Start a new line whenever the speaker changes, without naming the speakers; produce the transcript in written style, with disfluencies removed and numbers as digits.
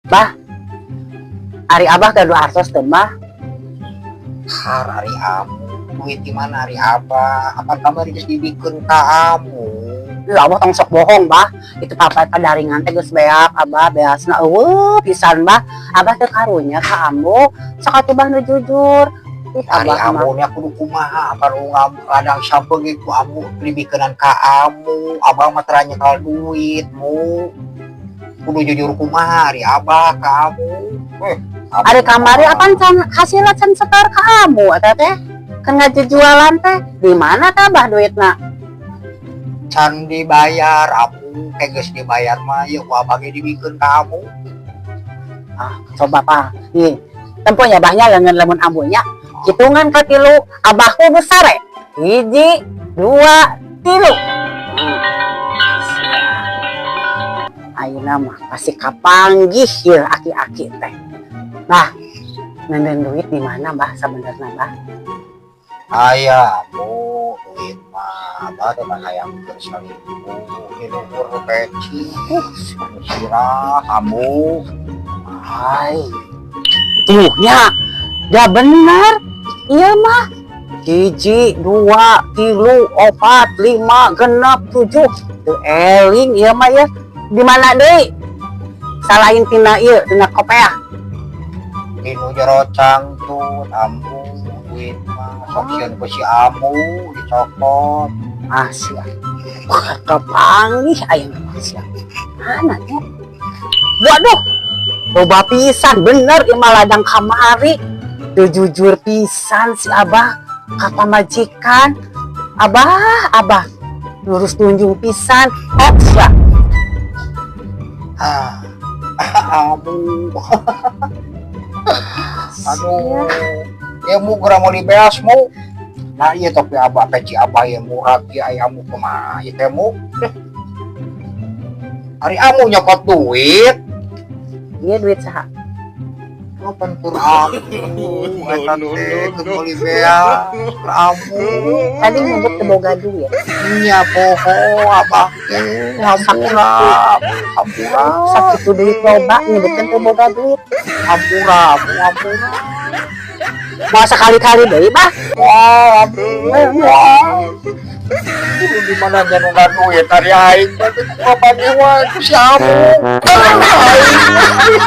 Bah, ari Abah gaduh artos teu, Bah?
Har, ari amu duit di mana, ari Abah? Apa kamari geus dibikeun ka amu?
Ya Allah, tong sok bohong, Bah. Itu papa padaringan teh geus beak, Abah beasna euweuh pisan, Bah. Abah teh karunya ka ambu. Sok atuh, Bah, nu jujur. Ih,
Ari
Abah mah.
Amu nya kudu kumaha? Apa nu ladang sampeung ku amu dibikeunan ka amu? Abah mah tara nyekal duit mu. Kudu jujur kumaha ari Abah ka amu? Amu
Ari kamari
mah.
Apan can hasilna can setor ka ambu eta teh? Kan ngajujualan teh. Di mana tah, Bah, duitna?
Can dibayar amu. Kayak geus dibayar mah ya ku Abah ge dibikeun ka amu.
Ah, coba, Pak. Nih, tempo nya, Bahnya, leungeun lamun ambunya. Hitungan ka tilu, Abah kudu sare. Hiji, dua, tilu. Ayeuna mah pasti kapanggih ieu aki-aki teh. Nah, nenden duit di mana, Bah, sebenarnya, Bah?
Aya mu duit mah. Abah teh kan hayang keur selingkuh di luhur peci sirah amu.
Hai. Tuh nya, ya bener. Iya mah. Hiji, dua, tilu, opat, lima, genep, tujuh. Tuh eling iya mah ya. Di mana deui? Salain tina ieu, tina kopeah.
Dinu jero cangcut amu duit mah. Sok sieun ku si amu dicokot.
Ah, sia. Wah, kapanggih aya mah sia. Mana nya? Waduh. Loba pisan bener ieu mah ladang kamari. Teu jujur pisan si Abah ka pamajikan. Abah, Abah lurus tunjung pisan. Oh, sia.
Ah, amu, aduh ya mu, geura mau dibeas mu. Nah, iya, tapi Abah peci Abah ya murah ya. Aya amu kumaha ieu teh mu? Ari amu nyokot duit.
Iya, duit saha?
Kapan kur amu eta teh keur meuli beas kur amu.
Tadi nyebut teu boga duit.
Nya poho Abah teh, hampura, hampura.
Sakitu duit loba nyebutkeun teu boga duit.
Hampura amu, hampura.
Mau sekali-kali deui, Bah.
Wah, amu, wah. Kudu di mana nya duit ari aing teh? Kumaha wae ku si amu. Aing.